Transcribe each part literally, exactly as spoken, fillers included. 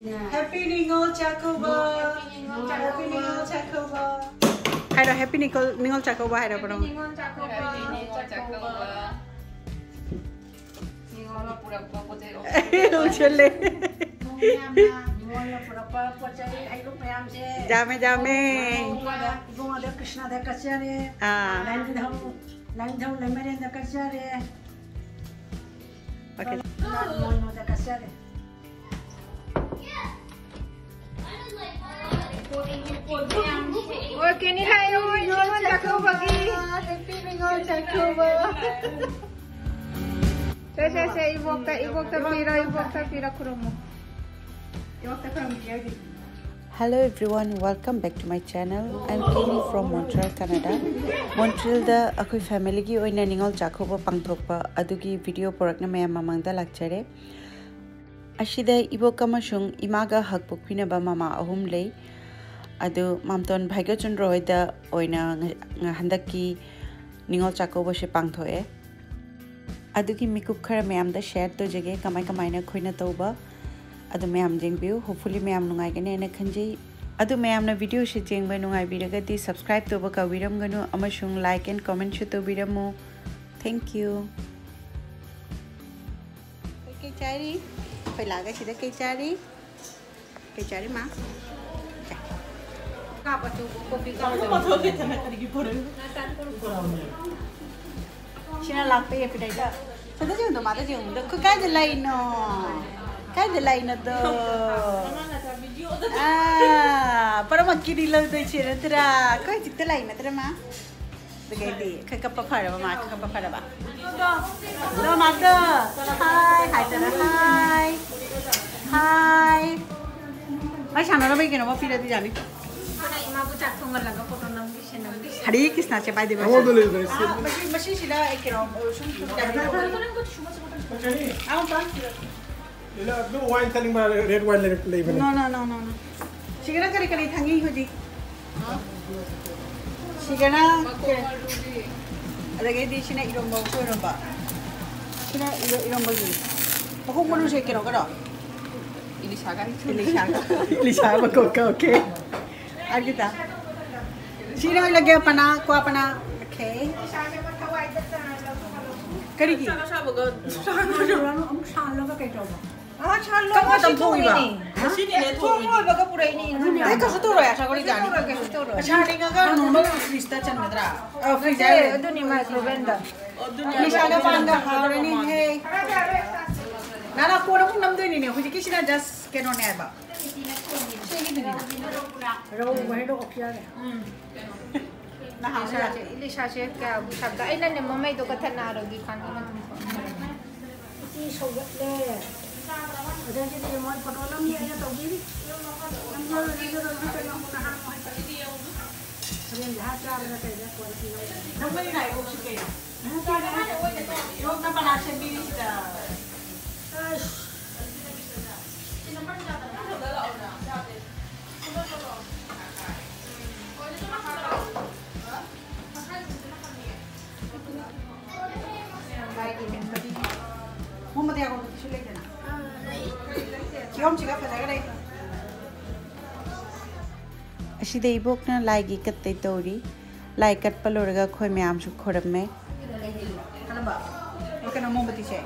Happy Ningol Chakouba. Happy Ningol Chakouba. ꯍꯥꯏꯔꯣ, Happy Ningol, Ningol Chakouba ꯍꯥꯏꯔꯕ꯭ꯔꯣ? ꯎꯁꯜꯂꯦ꯫ ꯅꯤꯉꯣꯜꯅ ꯄꯨꯔꯛꯄ ꯄꯣꯠ ꯆꯩ, ꯌꯥꯝꯃꯦ, ꯌꯥꯝꯃꯦ꯫ ꯏꯕꯨꯡꯉꯣꯗ, ꯏꯕꯨꯡꯉꯣꯗ ꯀ꯭ꯔꯤꯁꯅꯗ ꯀꯠꯆꯔꯦ꯫ ꯑꯥ꯫ ꯂꯥꯏꯅꯤꯡꯊꯧ, ꯂꯥꯏꯅꯤꯡꯊꯧ ꯂꯩꯃꯔꯦꯟꯗ ꯀꯠꯆꯔꯦ꯫ Okay. ꯃꯣꯏꯅꯣꯗ ꯀꯠꯆꯔꯦ꯫ ꯑꯣ, ꯀꯦꯅꯤ ꯍꯥꯏꯌꯣ, ꯅꯤꯉꯣꯜ ꯆꯥꯛꯀꯧꯕꯒꯤ꯫ Happy ꯅꯤꯉꯣꯜ ꯆꯥꯛꯀꯧꯕ꯫ ꯁꯦ, ꯁꯦ, ꯁꯦ, ꯏꯕꯣꯛꯇ, ꯏꯕꯣꯛꯇ ꯄꯤꯔꯣ, ꯏꯕꯣꯛꯇ ꯄꯤꯔꯣ, ꯈꯨꯔꯨꯝꯃꯣ꯫ ꯏꯕꯣꯛꯇ ꯈꯨꯔꯨꯝꯕꯤꯔꯣ꯫ Hello everyone, welcome back to my channel. I'm Kenny from Montreal, Canada. ꯃꯣꯟꯇ꯭ꯔꯤꯌꯦꯜꯗ ꯑꯩꯈꯣꯏ ꯐꯦꯃꯤꯂꯤꯒꯤ ꯑꯣꯏꯅ ꯅꯤꯉꯣꯜ ꯆꯥꯛꯀꯧꯕ ꯄꯥꯡꯊꯣꯛꯄ ꯑꯗꯨꯒꯤ ꯚꯤꯗꯤꯑꯣ ꯄꯨꯔꯛꯅ ꯃꯌꯥꯝ ꯃꯃꯥꯡꯗ ꯂꯥꯛꯆꯔꯦ꯫ ꯑꯁꯤꯗ ꯏꯕꯣꯛ ꯑꯃꯁꯨꯡ ꯏꯃꯥꯒ ꯍꯛ ꯄꯣꯛꯄꯤꯅꯕ ꯃꯃꯥ ꯑꯍꯨꯝ ꯂꯩ꯫ ꯑꯗꯨ ꯃꯥꯝꯇꯣꯟ ꯚꯥꯏꯒ꯭ꯌꯆꯟꯗ꯭ꯔ ꯍꯣꯏꯗ ꯑꯣꯏꯅ ꯉ-, ꯉ-, ꯍꯟꯗꯛꯀꯤ ꯅꯤꯉꯣꯜ ꯆꯥꯛꯀꯧꯕꯁꯦ ꯄꯥꯡꯊꯣꯛꯑꯦ꯫ ꯑꯗꯨꯒꯤ ꯃꯤꯀꯨꯞ ꯈꯔ ꯃꯌꯥꯝꯗ ꯁꯤꯌꯔ ꯇꯧꯖꯒꯦ, ꯀꯃꯥꯏ ꯀꯃꯥꯏꯅ ꯑꯩꯈꯣꯏꯅ ꯇꯧꯕ꯫ ꯑꯗꯨ ꯃꯌꯥꯝ ꯌꯦꯡꯕꯤꯌꯨ, hopefully ꯃꯌꯥꯝ ꯅꯨꯡꯉꯥꯏꯒꯅꯤ ꯍꯥꯏꯅ ꯈꯟꯖꯩ꯫ ꯑꯗꯨ ꯃꯌꯥꯝꯅ ꯚꯤꯗꯤꯑꯣꯁꯤ ꯌꯦꯡꯕ ꯅꯨꯡꯉꯥꯏꯕꯤꯔꯒꯗꯤ subscribe ꯇꯧꯕ ꯀꯥꯎꯕꯤꯔꯝꯒꯅꯨ ꯑꯃꯁꯨꯡ like and commentꯁꯨ ꯇꯧꯕꯤꯔꯝꯃꯨ꯫ Thank you꯫ ꯑꯩꯈꯣꯏ ꯀꯩ ꯆꯥꯔꯤ? ꯑꯩꯈꯣꯏ ꯂꯥꯛꯑꯒ ꯁꯤꯗ ꯀꯩ ꯆꯥꯔꯤ? ꯀꯩ ꯆꯥꯔꯤ, ꯃꯥ? ꯀꯥꯞ ꯑꯆꯧꯕ, ꯀꯣꯕꯤ ꯀꯥꯞ ꯑꯆꯧꯕ꯫ ꯁꯤꯅ ꯂꯥꯛꯄ appetite꯫ ꯁꯤꯗ ꯌꯦꯡꯉꯨꯗꯣ, ꯃꯥꯗ ꯌꯦꯡꯉꯨꯗꯣ꯫ ꯑꯩꯈꯣꯏ ꯀꯥꯏꯗ ꯂꯩꯅꯣ? ꯀꯥꯏꯗ ꯂꯩꯅꯣꯗꯣ? ꯑꯥ, ꯄꯔꯃꯛꯀꯤꯗꯤ ꯂꯧꯗꯣꯏꯁꯦ ꯅꯠꯇ꯭ꯔꯥ? ꯑꯩꯈꯣꯏ ꯍꯧꯖꯤꯛꯇ ꯂꯥꯛꯏ ꯅꯠꯇ꯭ꯔꯥ, ꯃꯥ? ꯑꯗꯨꯒꯩꯗꯤ ꯈꯔ ꯀꯞꯄ ꯐꯔꯕ, ꯃꯥ ꯈꯔ ꯀꯞꯄ ꯐꯔꯕ? ꯑꯗꯣ ꯃꯥꯗꯣ, hi ꯍꯥꯏꯗꯅ, hi, hi꯫ ꯃꯥꯏ ꯁꯥꯟꯅꯅꯕꯒꯤ ꯀꯩꯅꯣꯝꯃ ꯄꯤꯔꯗꯤ ꯌꯥꯅꯤ꯫ ꯑꯩꯈꯣꯏꯅ ꯏꯃꯥꯕꯨ ꯆꯥꯛ ꯊꯣꯡꯍꯜꯂꯒ ꯐꯣꯇꯣ ꯅꯝꯈꯤꯁꯦ, ꯅꯝꯈꯤꯁꯦ꯫ ꯍꯔꯦ ꯀ꯭ꯔꯤꯁꯅ ꯆꯦ, ꯄꯥꯏꯗꯦ ꯃꯁꯤ꯫ ꯑꯃꯗꯣ ꯂꯩꯕꯅꯦ, ꯑꯥ, ꯁꯤ꯫ ꯃꯁꯤ, ꯃꯁꯤꯁꯤꯗ ꯑꯩ ꯀꯩꯅꯣ, ꯁꯨꯝ, ꯁꯨꯝ ꯀꯩꯅꯣ ꯇꯧꯕ꯫ ꯑꯥ, ꯄꯥꯟ꯫ ꯏꯂꯥ, ꯑꯗꯨ wine ꯊꯛꯅꯤꯡꯕ, red wine ꯂꯩ-, ꯂꯩꯕꯅꯦ꯫ No, no, no, no, no꯫ ꯁꯤꯒꯅ ꯀꯔꯤ ꯀꯔꯤ ꯊꯛꯅꯤ ꯍꯧꯖꯤꯛ? ꯁꯤꯒꯅ ꯀꯩ-, ꯑꯗꯒꯤꯗꯤ ꯁꯤꯅ ꯏꯔꯣꯝꯕ, ꯎꯁꯣꯏ ꯏꯔꯣꯝꯕ꯫ ꯁꯤꯅ ꯏꯔꯣ-, ꯏꯔꯣꯝꯕꯒꯤ꯫ ꯃꯈꯣꯡ ꯃꯔꯨꯁꯦ ꯀꯩꯅꯣ, ꯀꯩꯅꯣ? Elisha ꯀꯥꯏ? Elisha. Elisha ꯃꯀꯣꯛ ꯀꯛꯀꯦ꯫ ꯑꯗꯨꯗ꯫ ꯁꯤꯅ ꯑꯣꯏꯅ ꯂꯒꯦ ꯄꯅꯥ, ꯀ꯭ꯋꯥ ꯄꯅꯥ꯫ Okay. ꯀꯔꯤꯒꯤ? ꯆꯥꯛ ꯑꯁꯥꯕꯒ ꯑꯃꯨꯛ ꯁꯥꯍꯜꯂꯒ ꯀꯩ ꯇꯧꯕ? ꯑꯥ, ꯁꯥꯍꯜꯂꯒ ꯀꯞꯅ ꯉꯁꯤ ꯇꯝꯊꯣꯛꯏꯕ? ꯊꯣꯡꯉꯤꯅꯦ꯫ ꯉꯁꯤꯅꯤꯅꯦ ꯊꯣꯡ ꯊꯣꯡꯉꯤꯅꯦ꯫ ꯂꯣꯏꯕꯒ ꯄꯨꯔꯛꯏꯅꯦ ꯏꯟꯖꯥꯡ꯫ ꯑꯗꯨꯅꯦ꯫ ꯑꯩ ꯀꯩꯁꯨ ꯇꯧꯔꯣꯏ, ꯑꯁꯥ ꯀꯣꯔꯤ ꯀꯩꯁꯨ ꯆꯥꯅꯤ꯫ ꯇꯧꯔꯣꯏ, ꯀꯩꯁꯨ ꯇꯧꯔꯣꯏ꯫ ꯑꯁꯥ ꯍꯥꯏꯅꯤꯡꯉꯒ normal fridgeꯇ ꯆꯟꯒꯗ꯭ꯔꯥ? ꯑ, fridge ꯅꯠꯇꯦ, ꯍꯥꯏꯔꯦ꯫ ꯑꯗꯨꯅꯤ microwaveꯗ꯫ ꯑꯗꯨꯅꯦ꯫ ꯏꯁꯥꯒ ꯄꯥꯟꯒ ꯍꯥꯎꯔꯅꯤꯍꯦ꯫ ꯅꯥꯅꯥ ꯀꯣꯟꯅ ꯑꯃꯨꯛ ꯅꯝꯗꯣꯏꯅꯤꯅꯦ꯫ ꯍꯧꯖꯤꯛꯀꯤꯁꯤꯅ just ꯀꯩꯅꯣꯅꯦ ꯍꯥꯏꯕ꯫ ꯁꯤꯒꯤꯗꯨꯅꯤꯅ꯫ ꯔꯧ ꯍꯩꯔꯣ ꯑꯣꯛꯁꯤꯌꯥꯅꯦ꯫ ꯎꯝ꯫ ꯅꯍꯥꯟ ꯏꯂꯤꯁꯥꯁꯦ, ꯏꯂꯤꯁꯥꯁꯦ ꯀꯌꯥꯕꯨ ꯁꯥꯕꯗ ꯑꯩꯅꯅꯦ ꯃꯃꯩꯗꯣ ꯀꯊꯠꯅ ꯍꯥꯏꯔꯒꯤ ꯈꯥꯡ ꯑꯃ ꯑꯗꯨꯝ ꯊꯣꯛꯑꯝꯃꯦ꯫ ꯎꯇꯤ ꯁꯧꯒꯠꯂꯦ꯫ ꯑꯗꯒꯤꯗꯤ ꯃꯣꯏ ꯐꯣꯇꯣ ꯅꯝꯃꯤ ꯑꯩꯅ ꯇꯧꯕꯤꯔꯤ꯫ ꯅꯝꯖꯔꯣꯏ, ꯅꯝꯖꯔꯣꯏ, ꯅꯣꯏ ꯀꯩꯅꯣ ꯑꯃꯨꯛ ꯅꯍꯥꯟ ꯑꯃꯨꯛ ꯍꯥꯏ-, ꯍꯣꯔꯦꯟꯗꯤ ꯍꯥ ꯆꯥꯕꯗ ꯀꯩꯗ ꯀꯣꯟꯅ ꯄꯤꯔꯛꯑꯣ꯫ ꯅꯪ ꯃꯔꯤ ꯂꯥꯛꯑꯦ, ꯑꯣꯛꯁꯤ ꯀꯩꯅꯣ? ꯅꯪ ꯆꯥꯔꯦ ꯍꯥꯏꯅ ꯑꯣꯏꯅ ꯇꯧꯔꯦ꯫ ꯌꯣꯛꯅ ꯄꯂꯥ ꯁꯦꯝꯕꯤꯔꯤꯁꯤꯗ꯫ ꯑꯁ꯫ ꯃꯣꯍꯝꯃꯗ ꯌꯥꯒꯣꯟꯕꯗꯨꯁꯨ ꯂꯩꯗꯅ꯫ ꯀꯤꯍꯣꯝꯁꯤꯒ ꯐꯖꯒ꯭ꯔꯦ꯫ ꯑꯁꯤꯗ ꯏꯕꯣꯛꯅ ꯂꯥꯏꯒꯤ ꯀꯠꯇꯩ ꯇꯧꯔꯤ꯫ ꯂꯥꯏ ꯀꯠꯄ ꯂꯣꯏꯔꯒ ꯑꯩꯈꯣꯏ ꯃꯌꯥꯝꯁꯨ ꯈꯣꯏꯔꯝꯃꯦ꯫ ꯀꯔꯝꯕ? ꯑꯣ, ꯀꯩꯅꯣ, ꯃꯣꯝꯕꯇꯤꯁꯦ?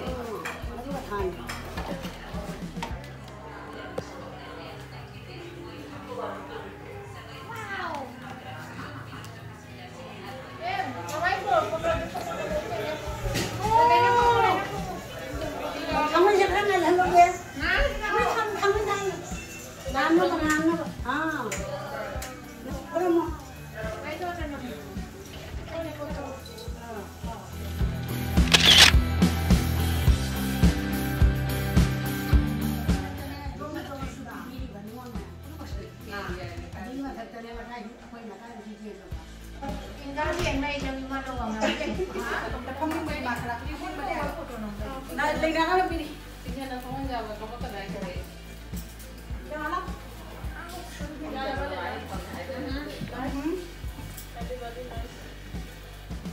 ꯊꯥꯡꯃꯩꯁꯦ ꯈꯔ ꯉꯜꯍꯜꯂꯨꯒꯦ꯫ ꯊꯥꯡꯃꯩ ꯊꯝ-, ꯊꯥꯡꯃꯩ ꯊꯝ-, ꯂꯥꯝꯅꯕ, ꯂꯥꯝꯅꯕ꯫ ꯑꯥ꯫ ꯈꯨꯔꯨꯝꯃꯣ꯫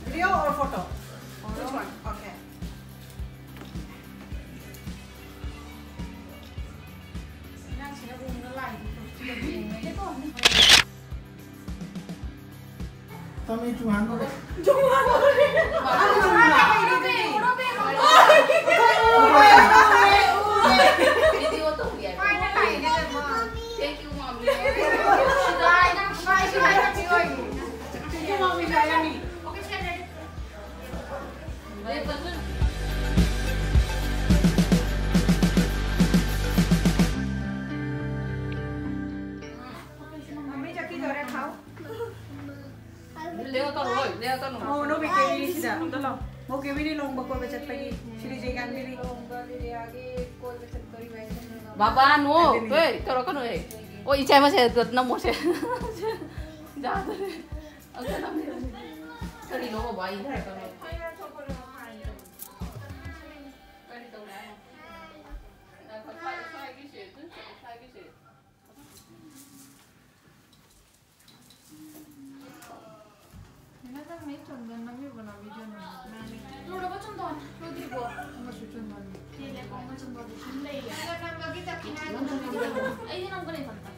Video or photo? Which one? Okay. Kami chungan ko. Thank you, mommy. ꯂꯦꯡꯉꯛꯀꯅꯨ, ꯍꯣꯏ, ꯂꯦꯡꯉꯛꯀꯅꯨ꯫ ꯑꯣ, ꯅꯣ, ꯕꯦꯀꯦꯔꯤ ꯁꯤꯗ ꯑꯝꯇ ꯂꯥꯎ꯫ ꯕꯣꯀꯦꯕꯤꯔꯤ ꯂꯨꯍꯣꯡꯕ ꯀꯣꯏꯕ ꯆꯠꯄꯒꯤ ꯁꯤꯔꯤꯖꯩ ꯉꯥꯟꯕꯤꯔꯤ꯫ ꯕꯥꯕꯥ, ꯅꯣ, ꯑꯗꯨꯅꯤ꯫ ꯍꯣꯏ, ꯇꯧꯔꯛꯀꯅꯨ, ꯍꯦ꯫ ꯑꯣ, ꯏꯆꯦ ꯃꯁꯦ ꯅꯝꯃꯣꯁꯦ꯫ ꯌꯥꯗ꯭ꯔꯦ꯫ ꯑꯝꯇ ꯅꯝꯃꯣ꯫ ꯀꯔꯤꯅꯣ, ꯕꯥꯕꯥ, ꯑꯩ ꯍꯥꯏꯔꯛꯀꯅꯨ꯫ ꯀꯔꯤ ꯇꯧꯔꯦ ꯍꯥꯏꯅꯣ? ꯉꯥꯏꯈꯣ, ꯁ꯭ꯋꯥꯏ-, ꯁ꯭ꯋꯥꯏꯒꯤꯁꯦ, ꯑꯗꯨ ꯁ꯭ꯋꯥꯏꯒꯤꯁꯦ꯫ ꯅꯪ ꯆꯟꯗꯣꯟ ꯅꯝꯃꯤꯕꯣ ꯅꯪ ꯚꯤꯗꯤꯑꯣ ꯅꯝꯕ? ꯂꯣꯏꯔꯕ ꯆꯟꯗꯣꯟ? ꯂꯣꯏꯗ꯭ꯔꯤꯕꯣ? ꯑꯃꯁꯨ ꯆꯟꯗꯣꯟ꯫ ꯇꯦꯂꯦꯀꯣ, ꯑꯃ ꯆꯟꯗꯣꯟꯗꯤ ꯁꯨꯝ ꯂꯩꯌꯦ꯫ ꯑꯗꯣ ꯅꯝꯕꯒꯤ ꯇꯛꯈꯤꯅ ꯅꯪ ꯅꯝꯕꯒꯤ ꯅꯝꯕꯒꯤ ꯇꯛꯈꯤꯅ ꯑꯩꯗꯤ ꯅꯝꯒꯅꯤ ꯏꯊꯟꯇ꯫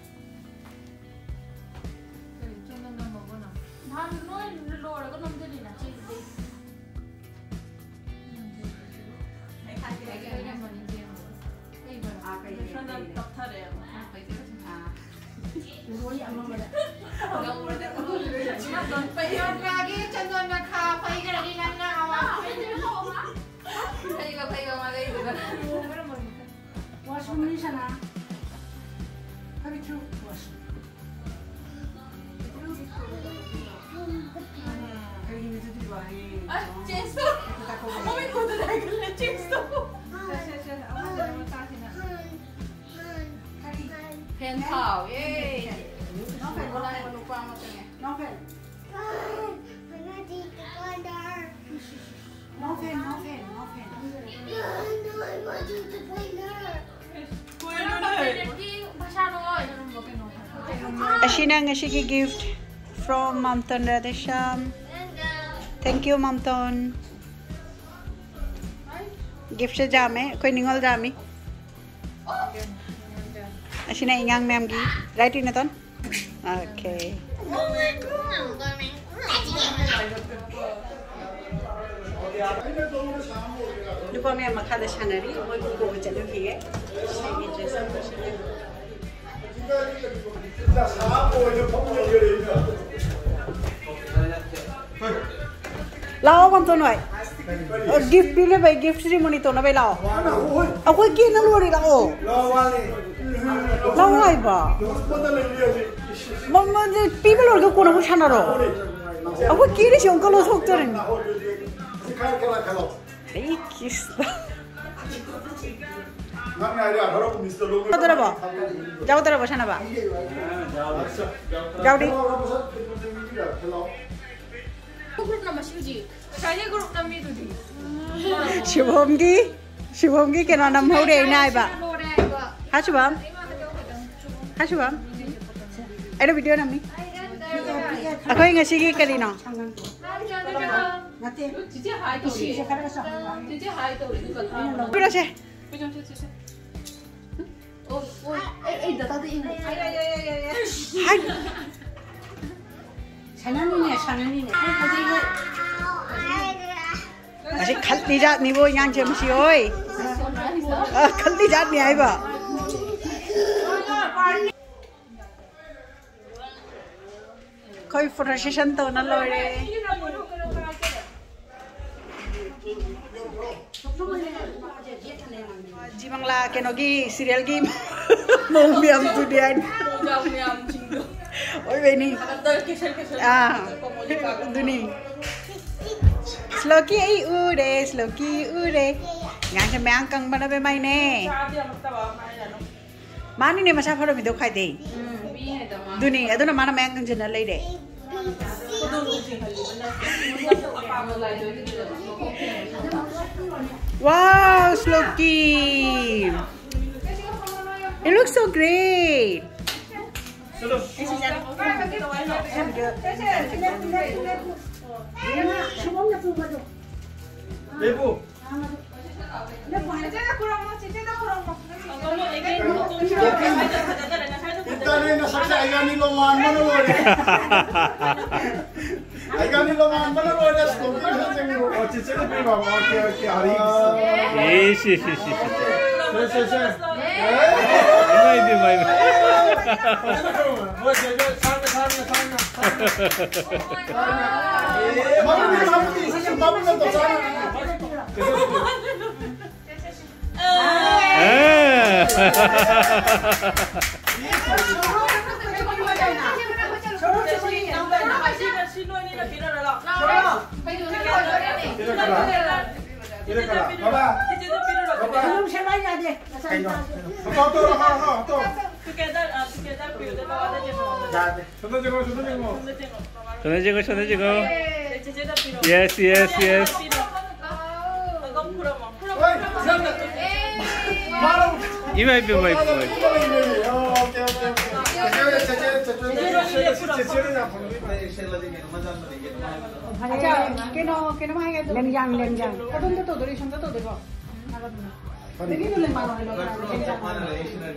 ꯀꯔꯤ ꯆꯟꯗꯣꯟ ꯅꯝꯃꯕꯣ ꯅꯪ? ꯅꯍꯥꯟ ꯅꯣꯏ ꯂꯣꯏꯔꯒ ꯅꯝꯖꯜꯂꯤꯅ ꯆꯦꯗꯨꯗꯤ꯫ ꯑꯩ ꯍꯥꯏꯒꯦ, ꯑꯩ ꯍꯥꯏꯒꯦ꯫ ꯀꯩ ꯅꯝꯕꯅꯣ ꯌꯦꯡꯉꯣ꯫ ꯀꯩ ꯕꯔꯥ? ꯑꯥ, ꯀꯩ, ꯀꯩ, ꯆꯟꯗꯣꯟ ꯀꯩ? ꯇꯞꯊꯔꯦ꯫ ꯑꯥ, ꯀꯩ ꯇꯧꯔꯁꯤ? ꯑꯥ꯫ ꯂꯣꯏ ꯑꯃꯝꯕꯗ꯫ ꯄ꯭ꯔꯤꯌꯥꯡꯀꯥꯒꯤ ꯆꯟꯗꯣꯟ ꯃꯈꯥ ꯐꯩꯈ꯭ꯔꯗꯤ ꯅꯪꯅ ꯑꯋꯥ꯫ ꯐꯩꯕ, ꯐꯩꯕ ꯃꯥ ꯂꯩꯗꯨꯒ꯫ ꯋꯥꯁꯔꯨꯝꯅꯤ ꯁꯅꯥ꯫ ꯍꯥꯏꯕꯗꯤ ꯊ꯭ꯔꯨ ꯋꯥꯁꯔꯨꯝ꯫ ꯀꯔꯤꯒꯤꯅꯣ ꯑꯗꯨꯗꯤ ꯋꯥꯔꯤ? ꯑ, ꯆꯦꯟꯖ ꯇꯧ꯫ ꯍꯦꯛꯇ ꯇꯥꯛꯊꯣꯛꯄ ꯌꯥꯏ꯫ ꯃꯃꯤꯠ ꯎꯗꯅ ꯍꯥꯏꯒꯠꯂꯦ, ꯆꯦꯟꯖ ꯇꯧ꯫ ꯁꯦ, ꯁꯦ, ꯁꯦ, ꯑꯃꯗꯨꯅ ꯃꯆꯥꯁꯤꯅ꯫ ꯀꯔꯤ? ꯐꯦꯟ ꯊꯥꯎ, ꯑꯦ꯫ ꯅꯣ ꯐꯦꯟ, ꯅꯣ ꯐꯦꯟ꯫ ꯅꯨꯄꯥ ꯑꯃ ꯆꯪꯉꯦ꯫ ꯅꯣ ꯐꯦꯟ꯫ No fan, no fan, no fan. ꯑꯁꯤꯅ ꯉꯁꯤꯒꯤ gift from ꯃꯥꯝꯇꯣꯟ Radheshyam. Thank you, ꯃꯥꯝꯇꯣꯟ꯫ Giftꯁꯦ ꯌꯥꯝꯃꯦ, ꯑꯩꯈꯣꯏ ꯅꯤꯉꯣꯜ ꯌꯥꯝꯃꯤ꯫ ꯑꯁꯤꯅ ꯏꯉꯥꯡ ꯃꯌꯥꯝꯒꯤ, right, ꯏꯅꯦꯇꯣꯟ? Okay. ꯅꯨꯄꯥ ꯃꯌꯥꯝ ꯃꯈꯥꯗ ꯁꯥꯟꯅꯔꯤ, ꯃꯣꯏ ꯀꯣꯏꯕ ꯆꯠꯂꯨꯈꯤꯒꯦ꯫ ꯑꯩꯒꯤ dress ꯑꯃ ꯁꯦꯠꯂꯦ꯫ ꯂꯥꯛꯑꯣ, ꯃꯝꯇꯣꯟ ꯍꯣꯏ꯫ ꯑꯣ, gift ꯄꯤꯅꯕ, gift ceremony ꯇꯧꯅꯕ ꯂꯥꯛꯑꯣ꯫ ꯑꯩꯈꯣꯏ ꯀꯦꯅ ꯂꯣꯏꯔꯦ, ꯂꯥꯛꯑꯣ꯫ ꯂꯥꯛꯑꯣ ꯍꯥꯏꯕ꯫ ꯃ-, ꯃ-, ꯄꯤꯕ ꯂꯣꯏꯔꯒ ꯀꯣꯟꯅ ꯑꯃꯨꯛ ꯁꯥꯟꯅꯔꯣ꯫ ꯑꯩꯈꯣꯏ ꯀꯦꯔꯤꯁꯤ ꯑꯃꯨꯛꯀ ꯂꯧꯊꯣꯛꯇꯣꯔꯤꯅꯤ꯫ ꯑꯩ ꯀꯤꯁ꯫ ꯌꯥꯎꯗ꯭ꯔꯕꯣ? ꯌꯥꯎꯗ꯭ꯔꯕꯣ ꯁꯥꯟꯅꯕ? ꯌꯥꯎꯗꯤ꯫ ꯒ꯭ꯔꯨꯞꯅ ꯃꯁꯤ ꯍꯧꯖꯤꯛ ꯉꯁꯥꯏꯗꯩ ꯒ꯭ꯔꯨꯞ ꯅꯝꯃꯤꯗꯨꯗꯤ꯫ ꯁꯤꯕꯣꯝꯒꯤ, ꯁꯤꯕꯣꯝꯒꯤ ꯀꯩꯅꯣ ꯅꯝꯍꯧꯔꯦ ꯑꯩꯅ ꯍꯥꯏꯕ꯫ ꯂꯣꯏꯔꯦ ꯍꯥꯏꯕ꯫ ꯍꯥ, ꯁꯤꯕꯣꯝ? ꯍꯥ, ꯁꯤꯕꯣꯝ? ꯑꯩꯅ video ꯅꯝꯃꯤ꯫ ꯑꯩꯈꯣꯏ ꯉꯁꯤꯒꯤ ꯀꯔꯤꯅꯣ? ꯅꯠꯇꯦ꯫ ꯏꯁꯤꯁꯦ ꯈꯔ ꯆꯥꯎꯍꯜꯂꯣ꯫ ꯄꯤꯔꯣꯁꯦ꯫ ꯑꯣ, ꯑꯣ, ꯑꯩ, ꯑꯩ ꯗꯇꯥꯗ ꯏꯪꯉꯦ꯫ ꯍꯥꯏ꯫ ꯁꯥꯟꯅꯅꯤꯅꯦ, ꯁꯥꯟꯅꯅꯤꯅꯦ꯫ ꯑꯩ ꯍꯧꯖꯤꯛ ꯍꯣꯏ꯫ ꯃꯁꯤ ꯈꯜꯂꯤ ꯖꯥꯠꯅꯤꯕꯣ, ꯏꯉꯥꯡꯁꯦ ꯃꯁꯤ ꯍꯣꯏ꯫ ꯑ, ꯈꯜꯂꯤ ꯖꯥꯠꯅꯤ ꯍꯥꯏꯕ꯫ ꯑꯩꯈꯣꯏ photo session ꯇꯧꯅ ꯂꯣꯏꯔꯦ꯫ ꯖꯤ ꯃꯪꯂꯥ ꯀꯩꯅꯣꯒꯤ serialꯒꯤ ꯃꯑꯣꯡ ꯃꯌꯥꯝꯗꯨꯅꯤ ꯍꯥꯏꯅꯤ꯫ ꯄ꯭ꯔꯣꯒ꯭ꯔꯥꯝ ꯃꯌꯥꯝꯁꯤꯡꯗꯣ꯫ ꯑꯣꯏꯕꯩꯅꯤ꯫ ꯍꯟꯗꯛꯇ ꯀꯦꯁꯟ ꯀꯦꯁꯟ ꯑꯥ꯫ ꯇꯧꯕ ꯃꯣꯏꯒꯤ ꯀꯥꯗꯣ꯫ ꯑꯗꯨꯅꯤ꯫ ꯁ꯭ꯂꯣꯀꯤ ꯑꯩ ꯎꯔꯦ, ꯁ꯭ꯂꯣꯀꯤ ꯎꯔꯦ꯫ ꯉꯥꯡꯁꯦ ꯃꯌꯥꯝ ꯀꯪꯕꯅ ꯕꯦꯝꯃꯩꯅꯦ꯫ ꯆꯥꯗꯤ ꯑꯃꯨꯛꯇꯕ ꯍꯥꯏꯔꯅꯨ꯫ ꯃꯥꯅꯤꯅꯦ ꯃꯁꯥ ꯐꯔꯝꯃꯤꯗꯣ ꯈ꯭ꯋꯥꯏꯗꯩ꯫ ꯎꯝ, ꯃꯤ ꯍꯥꯏꯗ ꯃꯥ꯫ ꯑꯗꯨꯅꯤ, ꯑꯗꯨꯅ ꯃꯥꯅ ꯃꯌꯥꯝ ꯀꯪꯁꯤꯟꯅ ꯂꯩꯔꯦ꯫ ꯈꯨꯗꯣꯡꯁꯨ ꯆꯤꯡꯍꯜꯂꯤꯕ ꯅꯠꯇꯦ꯫ ꯑꯄꯥꯝꯕ ꯂꯥꯏꯗꯣ ꯑꯗꯨꯗꯨꯗ ꯃꯈꯣꯡ ꯊꯦꯡꯅ꯫ Wow, Sloki! It looks so great! ꯆꯠꯂꯣ꯫ ꯂꯦꯞꯄꯨ꯫ ꯏꯇꯥꯂꯤ ꯅꯁꯛꯁꯦ ꯑꯩꯒ ꯑꯅꯤ ꯂꯣꯡꯉꯥꯟꯕꯅ ꯂꯣꯏꯔꯦ꯫ ꯏꯕꯥꯅꯤ ꯂꯣꯃꯥꯟꯕꯅ ꯂꯣꯏꯔꯦ, ꯁ꯭ꯀꯨꯜꯒꯤ ꯁꯤꯡꯕꯨ꯫ ꯑꯣ, ꯆꯤꯆꯦꯅ ꯄꯤꯕ, ꯑꯣꯀꯦ, ꯑꯣꯀꯦ, ꯑꯥꯔꯤ꯫ ꯏꯁ, ꯏꯁ, ꯏꯁ, ꯏꯁ, ꯏꯁ꯫ ꯁꯦ, ꯁꯦ, ꯁꯦ꯫ ꯏꯃꯥꯏ ꯄꯦꯝꯃ, ꯏꯃꯥꯏ꯫ ꯃꯣꯏ ꯆꯦ, ꯆꯦ, ꯁꯥꯡꯅ, ꯁꯥꯡꯅ, ꯁꯥꯡꯅ, ꯁꯥꯡꯅ꯫ ꯃꯃꯤꯡꯗꯤ, ꯃꯃꯤꯡꯗꯤ, ꯁꯤ ꯃꯃꯤꯡ ꯑꯝꯇ ꯁꯥꯡꯅ꯫ ꯑꯦ꯫ ꯄꯤꯔꯛꯀꯅꯣ꯫ ꯄꯤꯔꯛꯀꯅꯣ꯫ ꯕꯕꯥ꯫ ꯕꯕꯥ꯫ ꯀꯩꯅꯣ? ꯍꯥꯇꯣ, ꯍꯥꯇꯣ, ꯍꯥꯇꯣ, ꯍꯥꯇꯣ꯫ ꯌꯥꯗꯦ꯫ ꯁꯣꯝꯗ ꯌꯦꯡꯉꯣ, ꯁꯣꯝꯗ ꯌꯦꯡꯉꯣ꯫ ꯁꯣꯝꯗ ꯌꯦꯡꯉꯣ, ꯁꯣꯝꯗ ꯌꯦꯡꯉꯣ꯫ Yes, yes, yes. ꯏꯃꯥꯏ ꯄꯦꯝꯃ, ꯏꯃꯥꯏ ꯄꯦꯝꯃ꯫ ꯑꯆꯥ, ꯀꯩꯅꯣ, ꯀꯩꯅꯣꯝ ꯍꯥꯏꯒꯦ ꯇꯧꯕꯅꯦ꯫ ꯂꯦꯝꯖꯥꯡ, ꯂꯦꯝꯖꯥꯡ꯫ ꯑꯗꯣꯝꯗ ꯇꯧꯗꯣꯏꯔꯣ, ꯏꯁꯣꯝꯗ ꯇꯧꯗꯣꯏꯔꯣ? ꯅꯒꯤꯗꯣ ꯂꯦꯝꯕꯥꯔꯣ, ꯍꯥꯏꯂꯣ, ꯂꯦꯝꯖꯥꯡ꯫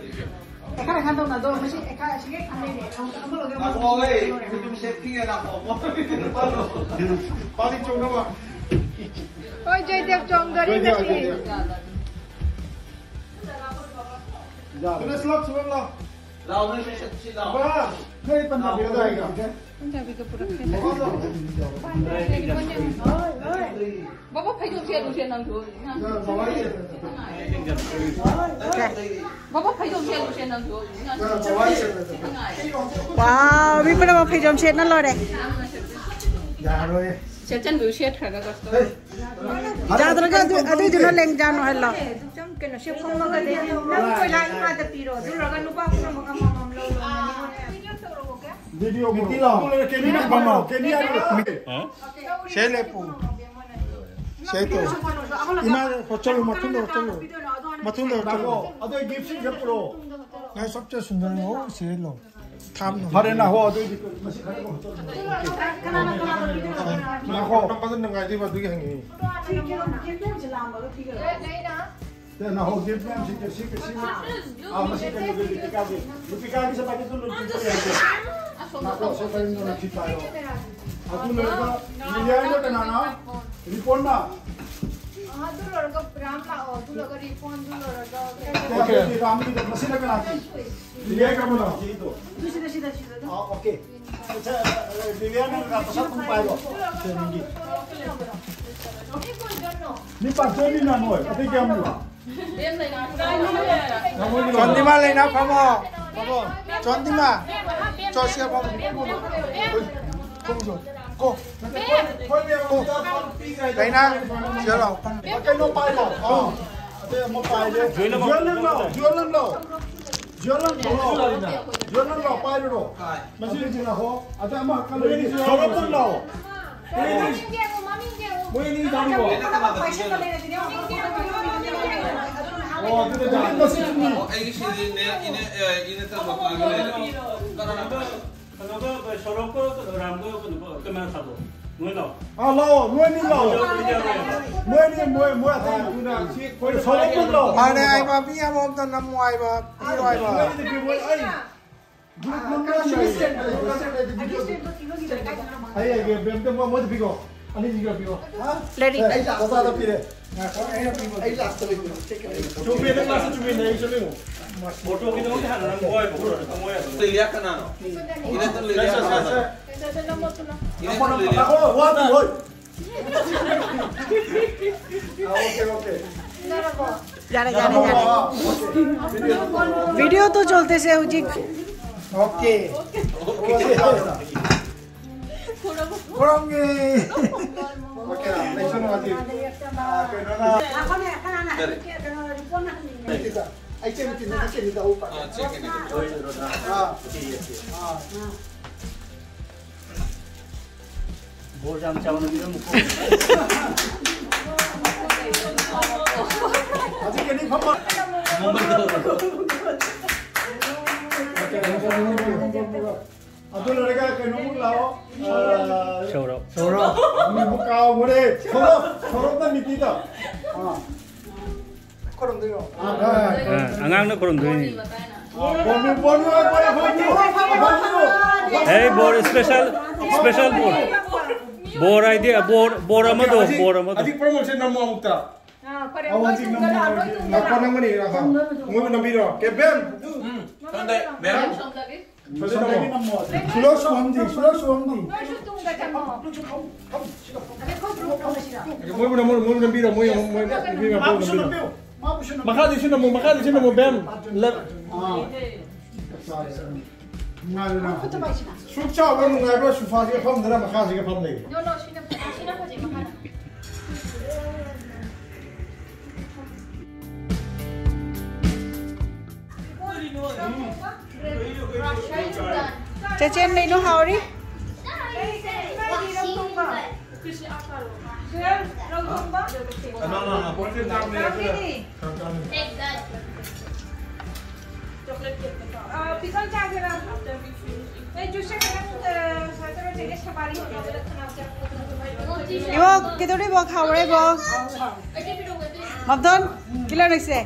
ꯑꯦ, ꯈꯔ ꯈꯔ ꯇꯧꯅꯗꯣ, ꯃꯁꯤ ꯑꯦ, ꯈꯔ ꯑꯁꯤꯒꯤ ꯈꯟꯗꯣꯏꯅꯦ꯫ ꯑꯃꯨꯛ ꯑꯃ ꯂꯧꯒꯦ, ꯑꯃ ꯂꯧꯒꯦ꯫ ꯄꯥꯗꯤ ꯆꯣꯡꯅꯕ꯫ ꯍꯣꯏ, ꯖꯣꯏꯗꯦꯕ ꯆꯣꯡꯗꯣꯔꯤ ꯉꯁꯤ꯫ ꯂꯥꯎ, ꯅꯣꯏ ꯁꯤ ꯂꯥꯎ꯫ ꯕꯥ, ꯅꯣꯏ ꯄꯟꯖꯥꯕꯤꯒ ꯂꯥꯛꯏꯒ꯫ ꯄꯟꯖꯥꯕꯤꯒ ꯄꯨꯔꯛꯇꯦ꯫ ꯕꯥꯕꯥ, ꯐꯩꯖꯣꯝ ꯁꯦꯠꯂꯨꯁꯦ ꯅꯪꯁꯨ꯫ ꯕꯥꯕꯥ, ꯐꯩꯖꯣꯝ ꯁꯦꯠꯂꯨꯁꯦ ꯅꯪꯁꯨ꯫ ꯋꯥꯎ, ꯃꯤ ꯄꯨꯝꯅꯃꯛ ꯐꯩꯖꯣꯝ ꯁꯦꯠꯅ ꯂꯣꯏꯔꯦ꯫ ꯌꯥꯔꯣꯏ꯫ ꯁꯦꯠꯆꯟꯕꯤꯌꯨ, ꯁꯦꯠꯈ꯭ꯔꯒ ꯀꯁꯇꯃꯔ꯫ ꯌꯥꯗ꯭ꯔꯒ ꯑꯗꯨ, ꯑꯗꯨꯏꯗꯨꯅ ꯂꯦꯡꯖꯥꯟ ꯑꯣꯏꯍꯜꯂꯣ꯫ ꯀꯩꯅꯣ, ꯁꯦ ꯐꯝꯃꯒ ꯂꯩ꯫ ꯅꯪ ꯀꯣꯏꯂꯥ ꯏꯃꯥꯗ ꯄꯤꯔꯣ, ꯑꯗꯨꯔꯒ ꯅꯨꯄꯥ ꯄꯨꯝꯅꯃꯛ ꯑꯃꯃꯝ ꯂꯧꯔꯣ꯫ ꯚꯤꯗꯤꯑꯣ ꯃꯤꯇꯤ ꯂꯥꯎ꯫ ꯀꯦꯕꯤ ꯐꯝꯃꯣ꯫ ꯀꯦꯕꯤ ꯍꯥꯏꯕ꯭ꯔꯣ? ꯁꯦ ꯂꯦꯞꯄꯨ꯫ ꯁꯦ ꯇꯧ꯫ ꯏꯃꯥ, ꯍꯣ, ꯆꯠꯂꯨ, ꯃꯊꯨꯟꯗ ꯆꯠꯂꯨ꯫ ꯃꯊꯨꯟꯗ ꯆꯠꯂꯨ꯫ ꯉꯥꯏꯈꯣ, ꯑꯗꯣ ꯒꯤꯐꯁꯤꯡꯁꯦ ꯄꯨꯔꯛꯑꯣ꯫ ꯉꯥꯏ, ꯁꯣꯝ ꯆꯠ, ꯁꯨꯟꯗꯔ, ꯁꯦ ꯂꯥꯎ꯫ ꯊꯥꯝ꯫ ꯐꯔꯦ, ꯅꯥꯍꯣ, ꯑꯗꯨꯏꯗꯤ ꯃꯁꯤ ꯈꯔ ꯉꯥꯏꯈꯣ꯫ ꯅꯪ ꯐꯖꯅ ꯅꯨꯡꯉꯥꯏꯗꯣꯏꯕ ꯑꯗꯨꯒꯤ ꯍꯪꯉꯤꯅꯤ꯫ ꯁꯦ, ꯅꯥꯍꯣ, ꯒꯤꯐ ꯃꯌꯥꯝꯁꯤ, ꯁꯤ, ꯁꯤ, ꯑꯥ, ꯃꯁꯤ ꯀꯩꯅꯣꯒꯤ, ꯂꯤꯄꯤꯀꯥꯒꯤ, ꯂꯤꯄꯤꯀꯥꯒꯤ ꯁꯦ ꯄꯥꯏꯀꯦꯠꯇꯨ ꯂꯣꯏ ꯄꯤꯊꯣꯛ ꯌꯥꯏꯀꯣ꯫ ꯅꯥꯍꯣ, ꯁꯣꯝ ꯄꯥꯏꯔꯣ, ꯅꯪ ꯐꯤ ꯄꯥꯏꯔꯣ꯫ ꯑꯗꯨ ꯂꯣꯏꯔꯒ ꯂꯤꯂꯤꯌꯥꯅ ꯀꯅꯥꯅ? ꯔꯤꯄꯣꯟꯅ? ꯑꯗꯨ ꯂꯣꯏꯔꯒ ꯔꯥꯝ ꯂꯥꯛꯑꯣ, ꯑꯗꯨ ꯂꯣꯏꯔꯒ ꯔꯤꯄꯣꯟ, ꯑꯗꯨ ꯂꯣꯏꯔꯒ ꯑꯣꯀꯦ, ꯔꯥꯝꯒꯤꯗ ꯃꯁꯤꯅ ꯀꯅꯥꯒꯤ? ꯂꯤꯂꯤꯌꯥ ꯀꯔꯝꯕꯅꯣ? ꯑꯗꯨ ꯁꯤꯗ, ꯁꯤꯗ, ꯁꯤꯗ ꯑꯗꯨꯝ꯫ ꯑꯥ, ꯑꯣꯀꯦ꯫ ꯑꯆꯥ, ꯂꯤꯂꯤꯌꯥꯅ ꯄꯩꯁꯥ ꯀꯨꯟ ꯄꯥꯏꯔꯣ꯫ ꯁꯦ, ꯅꯪꯒꯤ꯫ ꯃꯤ ꯄꯥꯟꯊꯣꯏꯅꯤꯅ ꯅꯣꯏ, ꯑꯇꯩ ꯀꯌꯥꯝ ꯂꯩꯕ? ꯆꯟꯗꯤꯃꯥ ꯂꯩꯅꯥ ꯐꯝꯃꯣ꯫ ꯐꯝꯃꯣ꯫ ꯆꯟꯗꯤꯃꯥ꯫ ꯆꯣ ꯁꯤꯗ ꯐꯝꯃꯣ꯫ ꯐꯝꯃꯣ ꯆꯣ꯫ ꯀꯣ꯫ ꯀꯣ꯫ ꯂꯩꯅꯥ꯫ ꯁꯤꯗ ꯂꯥꯛꯑꯣ꯫ ꯐꯝꯃꯣ꯫ ꯀꯩꯅꯣ ꯄꯥꯏꯔꯣ꯫ ꯑꯥ꯫ ꯑꯇꯩ ꯑꯃ ꯄꯥꯏꯔꯦ꯫ ꯖꯣꯏꯂꯝ ꯂꯥꯛꯑꯣ꯫ ꯖꯣꯏꯂꯝ ꯂꯥꯛꯑꯣ꯫ ꯖꯣꯏꯂꯝ ꯂꯥꯛꯑꯣ꯫ ꯖꯣꯏꯂꯝ ꯂꯥꯛꯑꯣ ꯄꯥꯏꯔꯨꯔꯣ꯫ ꯃꯁꯤ ꯂꯥꯛꯑꯣ꯫ ꯑꯇꯩ ꯑꯃ ꯀꯩꯅꯣ ꯁꯧꯔꯞꯇꯨ ꯂꯥꯛꯑꯣ꯫ ꯃꯣꯏ ꯑꯅꯤ ꯇꯥꯔꯤꯕꯣ? ꯑꯣ, ꯑꯗꯨꯗꯤ ꯃꯁꯤ ꯆꯨꯝꯃꯤ꯫ ꯑꯣ, ꯑꯩꯒꯤ ꯁꯤꯗꯤ ꯏꯅꯦ, ꯏꯅꯦ, ꯑꯦ, ꯏꯅꯦ ꯇꯝꯕ ꯄꯥꯒ ꯂꯩꯔꯦ꯫ ꯀꯅꯥꯅꯣ? ꯀꯩꯅꯣꯒ, ꯁꯧꯔꯞꯀ, ꯀꯩꯅꯣ, ꯔꯥꯝꯒ, ꯀꯩꯅꯣꯒ, ꯀꯦꯃꯦꯔꯥ ꯊꯥꯗꯣꯛꯑꯣ꯫ ꯅꯣꯏ ꯂꯥꯛꯑꯣ꯫ ꯑꯥ, ꯂꯥꯛꯑꯣ, ꯅꯣꯏ ꯑꯅꯤ ꯂꯥꯛꯑꯣ꯫ ꯃꯣꯏ ꯑꯅꯤ, ꯃꯣꯏ, ꯃꯣꯏ ꯑꯇꯩ ꯑꯗꯨꯅ ꯁꯤ ꯑꯩꯈꯣꯏ ꯁꯧꯔꯞꯇꯨ ꯂꯥꯛꯑꯣ꯫ ꯐꯔꯦ, ꯍꯥꯏꯕ, ꯃꯤ ꯑꯃꯃꯝꯇ ꯅꯝꯃꯨ ꯍꯥꯏꯕ, ꯄꯤꯔꯣ ꯍꯥꯏꯕ꯫ ꯃꯣꯏ ꯑꯅꯤꯗꯤ ꯄꯤꯌꯨ, ꯃꯣꯏ, ꯑꯩ꯫ ꯒ꯭ꯔꯨꯞ ꯅꯝꯕꯔ ꯁꯤꯛꯁ ꯁꯦꯟ ꯇꯧꯔꯣ, ꯁꯤꯛꯁ ꯁꯦꯟ ꯇꯧꯔꯣ, ꯚꯤꯗꯤꯑꯣ ꯁꯤꯡ ꯇꯧꯔꯣ꯫ ꯑꯩ, ꯑꯩ, ꯕꯦꯝ, ꯕꯦꯝ, ꯃꯣꯏꯗ ꯄꯤꯈꯣ꯫ ꯑꯅꯤꯁꯤꯒ ꯄꯤꯈꯣ꯫ ꯂꯥꯏꯔꯤꯛ꯫ ꯑꯦ, ꯑꯩ ꯂꯥꯛꯑꯣ, ꯆꯥꯗ ꯄꯤꯔꯦ꯫ ꯉꯥꯏꯈꯣ, ꯑꯩ ꯂꯥꯛꯇ ꯂꯩꯕꯅꯦ꯫ ꯆꯨꯝꯃꯦ, ꯅꯪ ꯂꯥꯛꯑꯁꯨ ꯆꯨꯝꯃꯦ, ꯑꯩ ꯆꯠꯂꯤꯅꯣ꯫ ꯐꯣꯇꯣꯒꯤꯗꯃꯛꯇ ꯍꯥꯟꯅ ꯅꯪ ꯍꯣꯏ, ꯐꯣꯇꯣ ꯅꯪ ꯍꯣꯏ ꯍꯥꯏꯕ꯫ ꯂꯤꯂꯤꯌꯥ ꯀꯅꯥꯅꯣ? ꯏꯅꯦ ꯅꯪ ꯂꯤꯂꯤꯌꯥ ꯁꯦ, ꯁꯦ, ꯁꯦ, ꯀꯅꯥꯅꯣ? ꯁꯦ꯫ ꯏꯅꯦ ꯅꯪ ꯂꯤꯂꯤꯌꯥ꯫ ꯉꯥꯏꯈꯣ, ꯋꯥꯗꯤ ꯍꯣꯏ꯫ Okay, okay. ꯌꯥꯔꯦ, ꯌꯥꯔꯦ, ꯌꯥꯔꯦ꯫ ꯚꯤꯗꯤꯑꯣ ꯇꯣ ꯆꯣꯜꯇꯦ ꯁꯦ ꯍꯧꯖꯤꯛ꯫ ꯑꯣꯀꯦ꯫ ꯈꯨꯔꯝꯒꯦ꯫ ꯑꯣꯀꯦ, ꯂꯩꯁꯅꯨ ꯍꯧꯖꯤꯛ꯫ ꯑꯥ, ꯀꯩꯅꯣꯅ꯫ ꯑꯩ ꯆꯦꯟ ꯇꯤꯟꯅ ꯆꯦꯟ ꯇꯧꯕ꯫ ꯑꯥ, ꯆꯦꯟ ꯇꯤꯟꯅ꯫ ꯑꯥ꯫ ꯑꯥ꯫ ꯕꯣꯔ ꯌꯥꯝ ꯆꯥꯎꯅ ꯄꯤꯔꯝꯃꯨꯀꯣ꯫ ꯍꯧꯖꯤꯛ ꯀꯩꯅꯣ ꯐꯝꯕ꯫ ꯑꯗꯨ ꯂꯣꯏꯔꯒ ꯀꯩꯅꯣꯃꯨꯛ ꯂꯥꯛꯑꯣ꯫ ꯑ, ꯁꯧꯔꯞ꯫ ꯁꯧꯔꯞ꯫ ꯑꯃꯨꯛ ꯀꯥꯎꯈ꯭ꯔꯦ꯫ ꯁꯧꯔꯞ꯫ ꯁꯧꯔꯞꯅ ꯃꯤꯇꯤꯗꯣ꯫ ꯑꯥ꯫ ꯈꯨꯔꯨꯝꯗꯣꯏꯔꯣ? ꯑꯥ, ꯑꯉꯥꯡꯅ ꯈꯨꯔꯨꯝꯗꯣꯏꯅꯤ꯫ ꯕꯣꯔ, ꯕꯣꯔ, ꯕꯣꯔ, ꯕꯣꯔ, ꯕꯣꯔ, ꯕꯣꯔ, ꯕꯣꯔ꯫ ꯑꯦ, ꯕꯣꯔ special, Special ꯕꯣꯔ꯫ ꯕꯣꯔ ꯍꯥꯏꯗꯤ ꯕꯣꯔ, ꯕꯣꯔ ꯑꯃꯗꯣ, ꯍꯧꯖꯤꯛ, ꯕꯣꯔ ꯑꯃꯗꯣ꯫ ꯍꯧꯖꯤꯛ ꯄ꯭ꯔꯣꯃꯣꯁꯟ ꯅꯝꯃꯣ ꯑꯃꯨꯛꯇ꯫ ꯑꯥ, ꯐꯔꯦ, ꯑꯧ, ꯃꯣꯏ ꯍꯧꯖꯤꯛ ꯇꯨꯡꯗ ꯅꯝꯃꯣ, ꯂꯥꯛꯑꯣ, ꯃꯣꯏ ꯍꯧꯖꯤꯛ ꯇꯨꯡꯗ ꯅꯝꯃꯣ, ꯂꯥꯛꯑꯣ꯫ ꯅꯝꯒꯅꯤ, ꯑꯥ, ꯃꯣꯏꯕꯨ ꯅꯝꯕꯤꯔꯣ꯫ ꯀꯦꯞꯇꯦꯟ! ꯎꯝ, ꯁꯣꯝꯗ, ꯃꯦꯝ꯫ ꯁꯣꯝꯗꯒꯤ ꯅꯝꯃꯣ꯫ ꯁꯨꯂꯣ ꯁꯨꯍꯟꯗꯤ, ꯁꯨꯂꯣ ꯁꯨꯍꯟꯗꯤ꯫ ꯅꯣꯏꯁꯨ ꯇꯨꯡꯗ ꯆꯪꯉꯣ꯫ ꯑꯗꯩ ꯑꯩꯈꯣꯏ ꯒ꯭ꯔꯨꯞ ꯇꯧꯔꯁꯤꯔꯥ? ꯃꯣꯏꯕꯨ ꯅꯝꯃꯣ, ꯃꯣꯏꯕꯨ ꯅꯝꯕꯤꯔꯣ, ꯃꯣꯏ, ꯃꯣꯏ, ꯃꯣꯏ, ꯃꯣꯏ, ꯃꯣꯏꯕꯨ ꯅꯝꯕꯤꯔꯣ꯫ ꯃꯈꯥꯗꯩꯁꯨ ꯅꯝꯃꯣ, ꯃꯈꯥꯗꯩꯁꯨ ꯅꯝꯃꯣ, ꯃꯦꯝ꯫ ꯂꯦꯞ꯫ ꯅꯨꯡꯉꯥꯏꯕ꯭ꯔꯥ? ꯁꯨꯛ ꯆꯥꯎꯕ ꯅꯨꯡꯉꯥꯏꯕ꯭ꯔꯥ? ꯁꯣꯐꯥꯁꯤꯒ ꯐꯝꯗꯅ ꯃꯈꯥꯁꯤꯒ ꯐꯝ ꯂꯩ꯫ ꯅꯣ, ꯅꯣ, ꯁꯤꯅ, ꯁꯤꯅ ꯐꯖꯩ, ꯃꯈꯥꯅ꯫ ꯆꯦꯆꯦ, ꯂꯩꯅꯨ ꯍꯥꯎꯔꯤ꯫ ꯏꯕꯣ, ꯀꯩꯗꯧꯔꯤꯕꯣ? ꯈꯥꯎꯔꯦꯕꯣ? ꯃꯝꯇꯣꯟ, ꯀꯤꯂꯣ ꯂꯩꯁꯦ꯫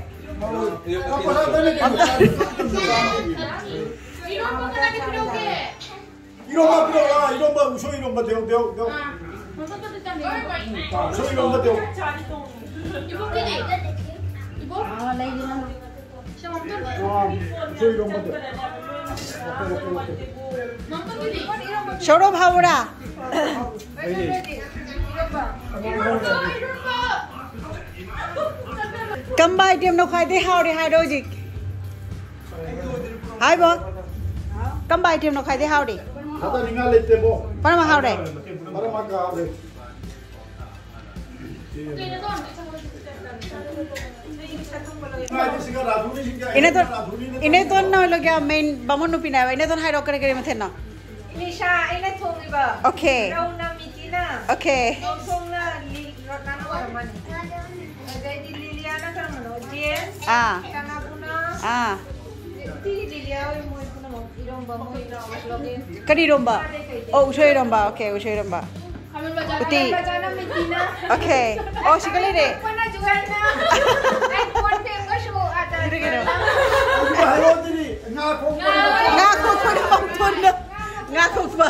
ꯏꯔꯣꯝꯕ ꯄꯤꯔꯛꯑꯣ, ꯏꯔꯣꯝꯕ, ꯎꯁꯣꯏ ꯏꯔꯣꯝꯕ ꯇꯧ, ꯇꯧ, ꯇꯧ꯫ ꯎꯁꯣꯏ ꯏꯔꯣꯝꯕ ꯇꯧ꯫ ꯎꯁꯣꯏ ꯏꯔꯣꯝꯕ ꯇꯧ꯫ ꯁꯧꯔꯣ ꯐꯥꯎꯔꯥ꯫ ꯀꯝꯕ item ꯅꯣ ꯈ꯭ꯋꯥꯏꯗꯩ ꯍꯥꯎꯔꯤ ꯍꯥꯏꯔꯣ ꯍꯧꯖꯤꯛ? ꯍꯥꯏꯕꯣ꯫ ꯀꯝꯕ item ꯅꯣ ꯈ꯭ꯋꯥꯏꯗꯩ ꯍꯥꯎꯔꯤ? ꯊꯥꯗꯅꯤꯡꯉꯥꯏ ꯂꯩꯇꯦꯕꯣ꯫ ꯄꯔꯃ ꯍꯥꯎꯔꯦ꯫ ꯄꯔꯃ ꯍꯥꯎꯔꯦ꯫ ꯏꯅꯦꯇꯣꯟ, ꯏꯅꯦꯇꯣꯟꯅ ꯂꯣꯏꯒꯦ main ꯕꯥꯃꯣꯟ ꯅꯨꯄꯤꯅꯦ ꯍꯥꯏꯕ꯫ ꯏꯅꯦꯇꯣꯟ ꯍꯥꯏꯔꯣ, ꯀꯔꯤ ꯀꯔꯤ ꯃꯊꯦꯜꯅꯣ? ꯏꯂꯤꯁꯥ, ꯑꯩꯅ ꯊꯣꯡꯉꯤꯕ꯫ Okay꯫ ꯔꯧꯅ ꯃꯤꯇꯤꯅ꯫ Okay꯫ ꯇꯣꯡꯁꯣꯡꯅ ꯂꯤ-, ꯔꯣꯅꯥꯅ ꯑꯣꯏꯔꯝꯃꯅꯤ꯫ ꯑꯗꯩꯗꯤ ꯂꯤꯂꯤꯌꯥꯅ ꯀꯔꯝꯕꯅꯣ? ꯖꯦꯟ꯫ ꯑꯥ꯫ ꯀꯅꯥꯕꯨꯅ? ꯑꯥ꯫ ꯎꯇꯤꯒꯤ ꯂꯤꯂꯤꯌꯥ ꯍꯣꯏ ꯃꯣꯏ ꯄꯨꯝꯅꯃꯛ ꯏꯔꯣꯝꯕ ꯃꯣꯏ ꯂꯣꯀꯦꯜ꯫ ꯀꯔꯤ ꯏꯔꯣꯝꯕ? ꯑꯣ, ꯎꯁꯣꯏ ꯏꯔꯣꯝꯕ꯫ Okay, ꯎꯁꯣꯏ ꯏꯔꯣꯝꯕ꯫ ꯎꯇꯤ꯫ ꯃꯆꯥꯅ ꯃꯤꯇꯤꯅ꯫ Okay꯫ ꯑꯣ, ꯁꯤꯒ ꯂꯩꯔꯦ꯫ ꯄꯣꯛꯄꯅ ꯖꯨꯍꯔꯅ꯫ ꯑꯩ ꯀꯣꯟ ꯐꯦꯡꯕꯁꯨ ꯑꯥꯆꯥꯔ꯫ ꯁꯤꯗ ꯀꯩꯅꯣ? ꯍꯥꯏꯔꯣ ꯑꯗꯨꯗꯤ꯫ ꯉꯥ ꯈꯣꯛꯄ꯫ ꯉꯥ ꯈꯣꯛꯄꯅ ꯃꯝꯇꯣꯟꯅ꯫ ꯉꯥ ꯈꯣꯛꯄ꯫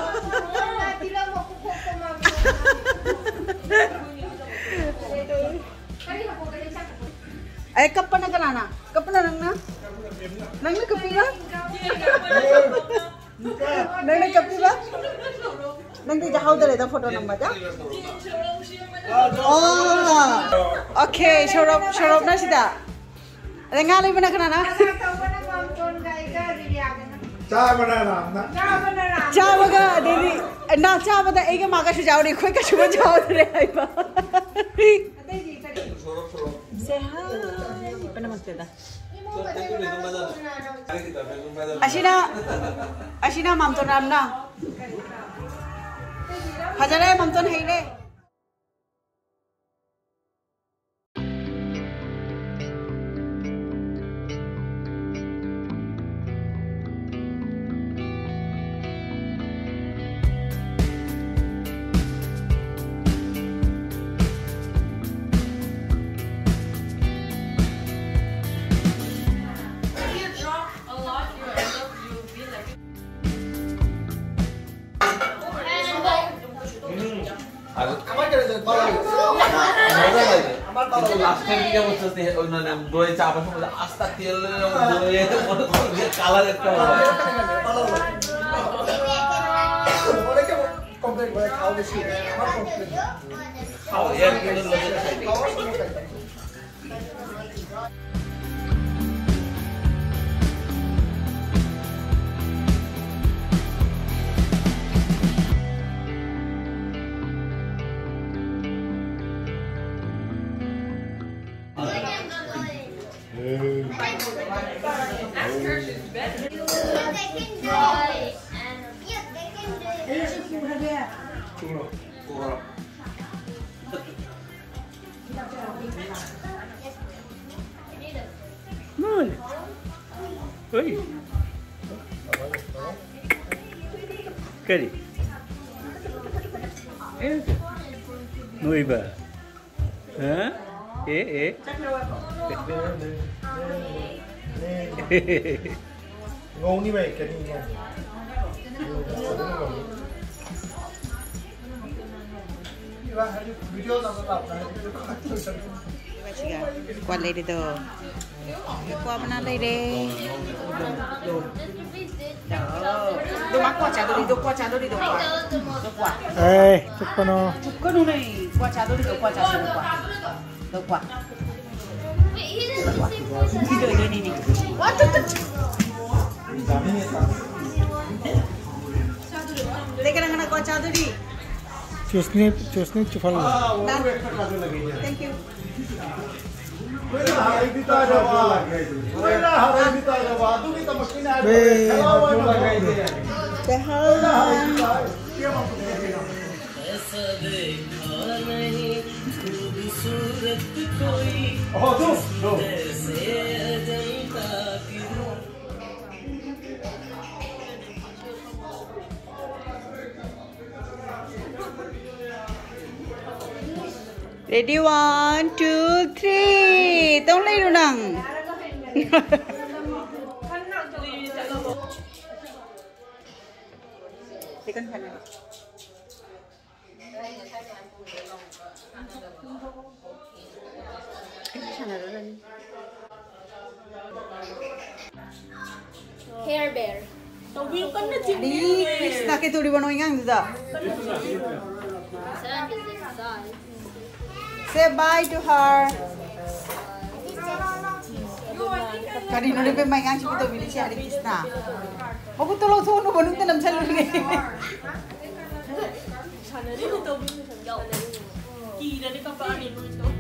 ꯑꯦ, ꯀꯞꯄꯅ ꯀꯅꯥꯅ? ꯀꯞꯄꯅ ꯅꯪꯅ? ꯅꯪꯅ ꯀꯞꯄꯤꯕ? ꯅꯪꯅ ꯀꯞꯄꯤꯕ? ꯅꯪꯗꯤ ꯌꯥꯍꯧꯗꯔꯦꯗ ꯐꯣꯇꯣ ꯅꯝꯕꯗ? ꯑꯣ, ꯑꯣꯀꯦ, ꯁꯧꯔꯞ, ꯁꯧꯔꯞꯅ ꯁꯤꯗ꯫ ꯑꯗꯩ ꯉꯥ ꯂꯩꯕꯅ ꯀꯅꯥꯅ? ꯆꯥꯕꯅ ꯔꯥꯝꯅ꯫ ꯆꯥꯕꯒ ꯑꯗꯩꯗꯤ ꯅꯥ ꯆꯥꯕꯗ ꯑꯩꯒ ꯃꯥꯒꯁꯨ ꯌꯥꯎꯔꯤ, ꯑꯩꯈꯣꯏ ꯀꯩꯁꯨ ꯌꯥꯎꯗ꯭ꯔꯦ ꯍꯥꯏꯕ꯫ Say hi. ꯄꯨꯝꯅꯃꯛꯇꯨꯗ꯫ ꯑꯁꯤꯅ, ꯑꯁꯤꯅ ꯃꯥꯝꯇꯣꯟ ꯔꯥꯝꯅ꯫ ꯐꯖꯔꯦ, ꯃꯥꯝꯇꯣꯟ ꯍꯩꯔꯦ꯫ লাস্টের দিকে বুঝছস নি, ওই মানে দই চা পাতার মধ্যে আস্তা তেল দই, মনে করো যে কালার একটা হয়। অনেকে কমপ্লেন করে খাওয়া বেশি, আমার কমপ্লেন। খাওয়া এক কিলো লোকের খাইতে। খাওয়ার সময় খাইতাম। ꯀꯔꯤ? ꯑꯦ? ꯅꯣꯏꯕ? ꯍꯥ? ꯑꯦ, ꯑꯦ꯫ ꯉꯧꯅꯤ ꯚꯥꯏ, ꯀꯔꯤ ꯉꯧꯅꯤ? ꯏꯕꯥ, ꯍꯧꯖꯤꯛ ꯚꯤꯗꯤꯑꯣ ꯅꯝꯕ ꯂꯥꯛꯄ꯭ꯔꯥ? ꯁꯤꯒ ꯀ꯭ꯋꯥ ꯂꯩꯔꯦꯗꯣ꯫ ꯀ꯭ꯋꯥ ꯃꯅꯥ ꯂꯩꯔꯦ꯫ ꯗꯣ ꯃꯥ ꯀ꯭ꯋꯥ ꯆꯥꯗꯣꯔꯤ, ꯗꯣ ꯀ꯭ꯋꯥ ꯆꯥꯗꯣꯔꯤ, ꯗꯣ ꯀ꯭ꯋꯥ꯫ ꯗꯣ ꯀ꯭ꯋꯥ꯫ ꯑꯦ, ꯆꯨꯞꯀꯅꯣ꯫ ꯆꯨꯞꯀꯅꯨꯅꯦ, ꯀ꯭ꯋꯥ ꯆꯥꯗꯣꯔꯤ, ꯗꯣ ꯀ꯭ꯋꯥ ꯆꯥꯁꯤ, ꯗꯣ ꯀ꯭ꯋꯥ꯫ ꯗꯣ ꯀ꯭ꯋꯥ꯫ ꯁꯤ ꯂꯣꯏꯗꯣꯏꯅꯤꯅꯦ꯫ ꯋꯥ, ꯇꯨ, ꯇꯨ, ꯇꯨ꯫ ꯗꯦ, ꯀꯅꯥ ꯀꯅꯥ ꯀ꯭ꯋꯥ ꯆꯥꯗꯣꯔꯤ? ꯆꯨꯁꯅꯤ, ꯆꯨꯁꯅꯤ ꯆꯨꯐꯜ꯫ Thank you. Ready, one, two, three. ꯇꯧ ꯂꯩꯔꯣ ꯅꯪ꯫ Second ꯁꯥꯟꯅꯔꯣ꯫ ꯑꯩꯁꯨ ꯁꯥꯟꯅꯔꯨꯔꯅꯤ꯫ Hair Bear. ꯇꯧꯕꯤꯌꯨ, ꯀꯟꯅ ꯆꯤꯡꯕꯤꯌꯨ꯫ ꯑꯩ Krishna ꯀꯩꯗꯧꯔꯤꯕꯅꯣ ꯑꯉꯥꯡꯗꯨꯗ? Say bye to her. ꯀꯔꯤꯅꯣ ꯏꯕꯦꯝꯃ ꯑꯉꯥꯡꯁꯤꯕꯨ ꯇꯧꯕꯤꯔꯤꯁꯦ? ꯍꯔꯦ ꯀ꯭ꯔꯤꯁꯅ꯫ ꯃꯈꯨꯠꯇꯣ ꯂꯧꯊꯣꯛꯎꯅꯨ, ꯃꯅꯨꯡꯗ ꯅꯝꯁꯜꯂꯨꯅꯦ꯫ ꯁꯥꯟꯅꯔꯤꯅ ꯇꯧꯕꯤꯌꯨ, ꯁꯥꯟꯅꯔꯤꯅ꯫ ꯀꯤꯔꯗꯤ ꯀꯞꯄꯛꯑꯅꯤ ꯅꯣꯏꯗꯣ꯫